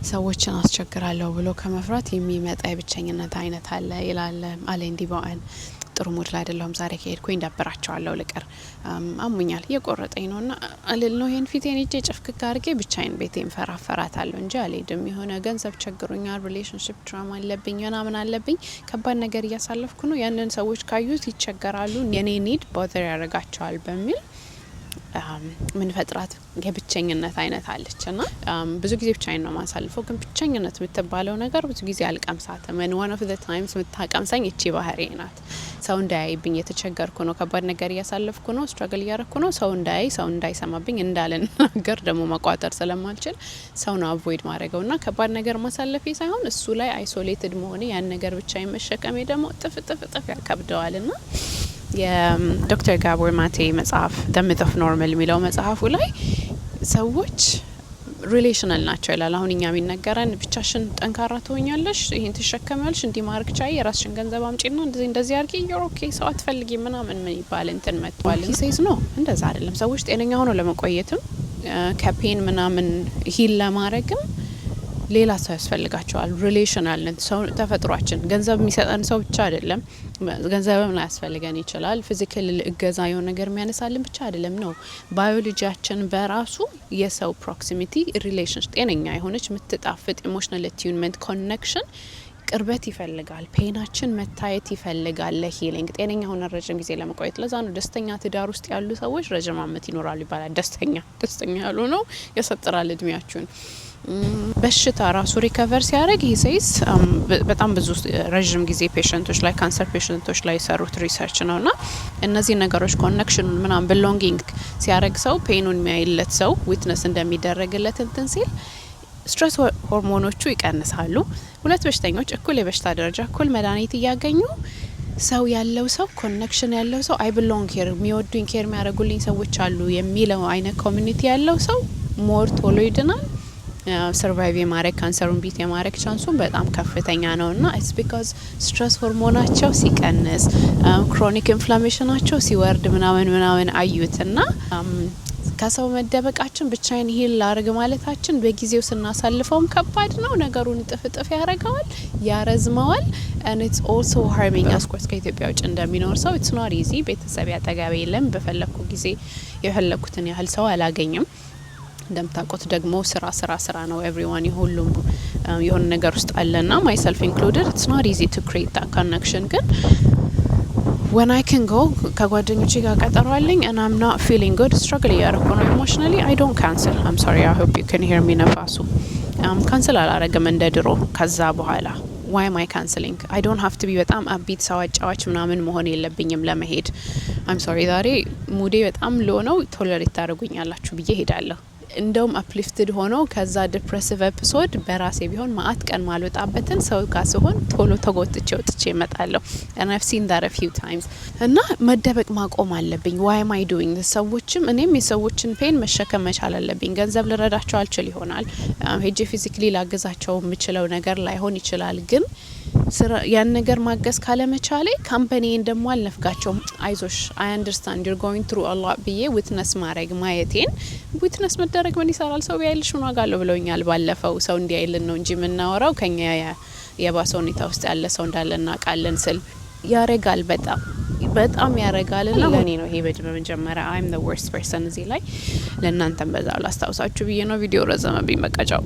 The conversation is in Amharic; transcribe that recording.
ሰዎችን አስቸግራለሁ ብሎ ከመፍራት የሚመጣ የብቸኝነት አይነት አለ ይላል አሌን ዲ ቦተን። ጥሩ mood ላይ አይደለሁም ዛሬ፣ ከሄድኩኝ ደብራቸዋለሁ፣ ልቅር፣ አሙኛል፣ እየቆረጠኝ ነው ና አልል ነው፣ ይሄን ፊቴን እጄ ጭፍክክ አድርጌ ብቻዬን ቤቴን ፈራፈራታለሁ እንጂ አልሄድም። የሆነ ገንዘብ ቸግሮኛል፣ relationship trauma አለብኝ፣ ምናምን አለብኝ፣ ከባድ ነገር እያሳለፍኩ ነው። ያንን ሰዎች ካዩት ይቸገራሉ፣ የኔ need bother ያደርጋቸዋል በሚል ምን ፈጥራት የብቸኝነት አይነት አለች። እና ብዙ ጊዜ ብቻዬን ነው ማሳልፈው፣ ግን ብቸኝነት የምትባለው ነገር ብዙ ጊዜ አልቀምሳትም። And one of the times የምታቀምሰኝ እቺ ባህሪ ናት። ሰው እንዳያይብኝ የተቸገርኩ ነው፣ ከባድ ነገር እያሳለፍኩ ነው፣ struggle እያረኩ ነው። ሰው እንዳያይ፣ ሰው እንዳይሰማብኝ፣ እንዳልናገር ደግሞ መቋጠር ስለማልችል ሰው ነው avoid ማድረገው። እና ከባድ ነገር ማሳለፌ ሳይሆን እሱ ላይ isolated መሆኔ፣ ያን ነገር ብቻ መሸከሜ ደግሞ እጥፍ እጥፍ እጥፍ ያከብደዋል። ና የዶክተር ጋቦር ማቴ መጽሐፍ The Myth of Normal የሚለው መጽሐፉ ላይ ሰዎች relational ናቸው ይላል። አሁን እኛ የሚነገረን ብቻሽን ጠንካራ ትሆኛለሽ፣ ይህን ትሸከሚያለሽ፣ እንዲህ ማድረግ ቻይ፣ የራስሽን ገንዘብ አምጪና እንደዚህ እንደዚህ አድርጊ፣ you're okay፣ ሰው አትፈልጊ ምናምን ምን ይባል እንትን መጥቷል። He says no፣ እንደዛ አይደለም። ሰዎች ጤነኛ ሆኖ ለመቆየትም ከ pain ምናምን heal ለማድረግም ሌላ ሰው ያስፈልጋቸዋል። Relational ነን። ሰው ተፈጥሯችን ገንዘብ የሚሰጠን ሰው ብቻ አይደለም። ገንዘብም ላያስፈልገን ይችላል። Physical እገዛ የሆነ ነገር የሚያነሳልን ብቻ አይደለም ነው። ባዮሎጂያችን በራሱ የሰው proximity፣ relation፣ ጤነኛ የሆነች የምትጣፍጥ emotional attunement፣ connection፣ ቅርበት ይፈልጋል። Pain ኣችን መታየት ይፈልጋል ለ healing፣ ጤነኛ ሆነ ረጅም ጊዜ ለመቆየት። ለዛ ነው ደስተኛ ትዳር ውስጥ ያሉ ሰዎች ረጅም አመት ይኖራሉ ይባላል። ደስተኛ ያልሆነው ያሳጥራል እድሜያችሁን። በሽታ ራሱ recover ሲያደርግ he says በጣም ብዙ ረዥም ጊዜ patient ኦች ላይ፣ ካንሰር patient ኦች ላይ የሰሩት research ነው። ና እነዚህ ነገሮች connection ኑን ምናምን belonging ሲያደርግ፣ ሰው pain ኑን የሚያይለት ሰው witness እንደሚደረግለት እንትን ሲል stress ሆርሞኖቹ ይቀንሳሉ። ሁለት በሽተኞች እኩል የበሽታ ደረጃ፣ እኩል መድኃኒት እያገኙ ሰው ያለው ሰው፣ connection ያለው ሰው፣ I belong here፣ የሚወዱኝ፣ care የሚያደርጉልኝ ሰዎች አሉ የሚለው አይነት community ያለው ሰው more ቶሎ ይድናል። Survive የማድረግ፣ ካንሰሩን beat የማድረግ chance ኡን በጣም ከፍተኛ ነው። እና it's because stress ሆርሞናቸው ሲቀንስ፣ chronic inflammation ኣቸው ሲወርድ ምናምን ምናምን አዩት። እና ከሰው መደበቃችን፣ ብቻዬን heal ላርግ ማለታችን በጊዜው ስናሳልፈውም ከባድ ነው። ነገሩን እጥፍ እጥፍ ያደርገዋል፣ ያረዝመዋል። And it's also harming us. Of course ከኢትዮጵያ ውጭ እንደሚኖር ሰው it's not easy። ቤተሰብ ያጠገቤ የለም። በፈለግኩ ጊዜ የፈለግኩትን ያህል ሰው አላገኝም። እንደምታውቁት ደግሞ ስራ ስራ ስራ ነው። Everyone የሁሉም የሆነ ነገር ውስጥ አለና myself included, it's not easy to create that connection። ግን when I can go፣ ከጓደኞቼ ጋር ቀጠሮ አለኝ and I'm not feeling good፣ struggle እያደረኩ ነው emotionally፣ I don't cancel። I'm sorry, I hope you can hear me። ነፋሱ። Cancel አላረግም እንደ ድሮ ከዛ በኋላ። Why am I canceling? I don't have to be በጣም upbeat፣ ሰው አጫዋች ምናምን መሆን የለብኝም ለመሄድ። I'm sorry፣ ዛሬ mood ኤ በጣም low ነው፣ tolerate ታደርጉኛላችሁ ብዬ ሄዳለሁ። እንደውም uplifted ሆኖ ከዛ depressive episode በራሴ ቢሆን ማአት ቀን ማልወጣበትን ሰው ጋር ስሆን ቶሎ ተጎትቼ ወጥቼ እመጣለሁ። And I've seen that a few times። እና መደበቅ ማቆም አለብኝ። Why am I doing? ሰዎችም እኔም የሰዎችን pain መሸከም መቻል አለብኝ። ገንዘብ ልረዳቸው አልችል ይሆናል፣ ሄጄ physically ላግዛቸው የምችለው ነገር ላይሆን ይችላል፣ ግን ያን ነገር ማገዝ ካለመቻሌ company ን ደግሞ አልነፍጋቸውም። አይዞሽ፣ I understand you're going through a lot ብዬ witness ማድረግ፣ ማየቴን፣ witness መደረግ ምን ይሰራል፣ ሰው ቢያይልሽ ምን ዋጋ አለው ብለውኛል። ባለፈው ሰው እንዲያይልን ነው እንጂ የምናወራው ከኛ የባሰ ሁኔታ ውስጥ ያለ ሰው እንዳለ እናውቃለን ስል ያረጋል፣ በጣም በጣም ያረጋል። ና ለእኔ ነው ይሄ በመጀመሪያ። I'm the worst person እዚህ ላይ። ለእናንተም በዛው ላስታውሳችሁ ብዬ ነው። ቪዲዮ ረዘመብኝ። በቃ ቻው።